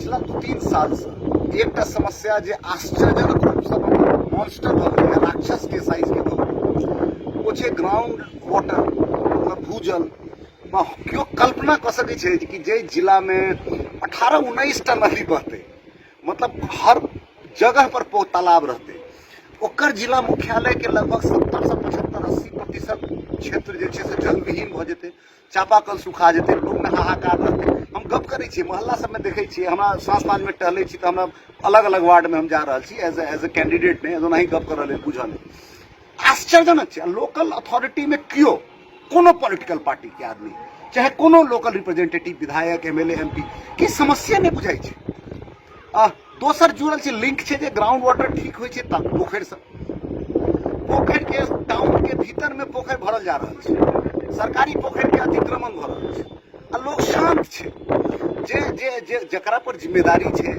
पिछला 2-3 सालसँ एकटा समस्या जे आश्चर्यजनक रूपसँ मॉन्स्टर भऽ गेलै, राक्षसके साइजके भऽ गेलै, ओ छै ग्राउंड वाटर, मतलब भूजल। केओ कल्पना कऽ सकै छै कि जाहि जिलामे 18-19 टा नदी बहतै, मतलब हर जगह पर तालाब रहतै, ओकर जिला मुख्यालयके लगभग 70 से 75 80% क्षेत्र जे छै से जलविहीन भऽ जेतै, चापाकल सुखा जेतै, लोकमे हाहाकार रहतै। हम गप करै छियै, मोहल्ला सबमे देखै छियै, हमरा साँझ साँझमे टहलै छी तऽ हमरा अलग अलग वार्डमे हम जा रहल छी एज ए कैंडिडेट नहि, ओनाही गप करऽ लेल बुझल आश्चर्यजनक छै। लोकल अथॉरिटीमे केओ कोनो पॉलिटिकल पार्टी के आदमी, चाहे कोनो लोकल रिप्रेजेंटेटिव, विधायक, एमएलए, एमपी के समस्या नहि बुझाइ छै। आ दोसर जुड़ल छै, लिंक छै जे ग्राउंड वाटर ठीक होइ छै तब पोखरिसँ, पोखरि के टाउन के भीतर में पोखरि भरल जा रहल छै, सरकारी पोखरि के अतिक्रमण भऽ रहल छै आ लोग शांत छै। जे जे जे जकरा पर जिम्मेदारी छै,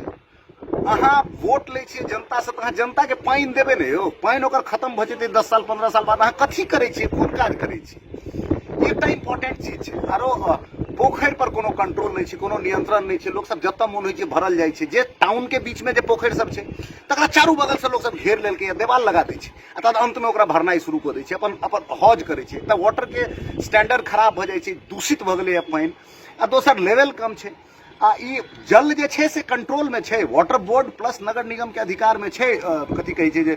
अहाँ वोट लै छियै जनतासँ तऽ अहाँ जनताके पानि देबै ने यौ। पानि ओकर खतम भऽ जेतै 10 साल 15 साल बाद, अहाँ कथी करै छियै, कोन काज करै छियै? एकटा इम्पोर्टेंट चीज छै। आरो पोखरि पर कोनो कंट्रोल नहि छै, कोनो नियंत्रण नहि छै, लोक सब जतऽ मोन होइ छै भरल जाइ छै। जे टाउन के बीच में जे पोखरि सब छै तकरा चारू बगल से लोक सब घेर लेलकै, देवाल लगा दै छै आ तब अंत में ओकरा भरनाइ शुरू कऽ दै छै, अपन अपन हौज करै छै। तऽ वाटर के स्टैंडर्ड खराब भऽ जाइ छै, दूषित भऽ गेलैए पानि, आ दोसर लेवल कम छै। आ ई जल जे छै से कंट्रोल में छै, वाटर बोर्ड प्लस नगर निगम के अधिकार में छै, कथी कहै छै जे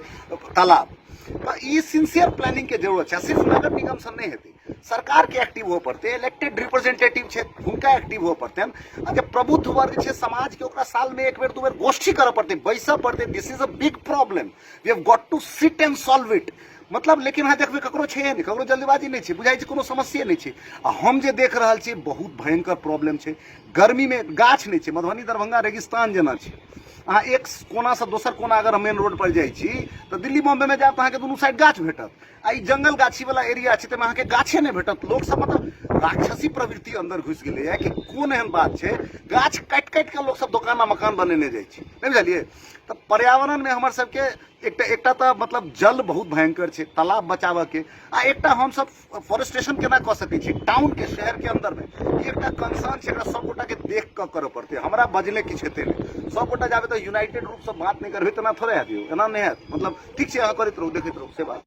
तालाब। तऽ ई सिंसियर प्लानिंग के जरूरत छै। सिर्फ नगर निगम से नहि हेतै, सरकार के एक्टिव हुअ पड़तै, इलेक्टेड रिप्रेजेंटेटिव छै हुनका एक्टिव हुअ पड़तै, आ जे प्रबुद्ध वर्ग छै समाज के ओकरा साल में एक बेर दू बेर गोष्ठी करऽ पड़तै, बैसऽ पड़तै। This is a big problem, we have got to sit and solve it. मतलब लेकिन अहाँ देखबै ककरो छै नहि, ककरो जल्दीबाजी नहि छै, बुझाइ छै कोनो समस्ये नहि छै। आ हम जे देख रहल छी बहुत भयंकर प्रॉब्लम छै। गर्मीमे गाछ नहि छै, मधुबनी दरभंगा रेगिस्तान जेना छै। अहाँ एक कोनासँ दोसर कोना अगर मेन रोड पर जाइ छी तऽ दिल्ली बॉम्बेमे जायब तऽ अहाँके दुनू साइड गाछ भेटत, आ ई जंगल गाछी वाला एरिया छै ताहिमे अहाँके गाछे नहि भेटत। लोक सब मतलब राक्षसी प्रवृत्ति अंदर घुसि गेलैए कि कोन एहन बात छै, गाछ काटि काटि कऽ लोक सब दोकान आ मकान बनेने जाइ छै, नहि बुझलियै? तऽ पर्यावरणमे हमर सबके एकटा एकटा तऽ मतलब जल बहुत भयंकर छै, तालाब बचाबऽ के, आ एकटा हमसब फॉरेस्टेशन केना कऽ सकै छी टाउन के, शहर के अंदर में, ई एकटा कंसर्न छै। एकरा सब गोटा के देख कऽ करऽ पड़तै। हमरा बजले किछु हेतै नहि, सब गोटा जाबे तक यूनाइटेड रूप से बात नहि करबै तेना थोड़े हैत यौ, एना नहि हैत। मतलब ठीक छै, अहाँ करैत रहू, देखैत रहू, से बात।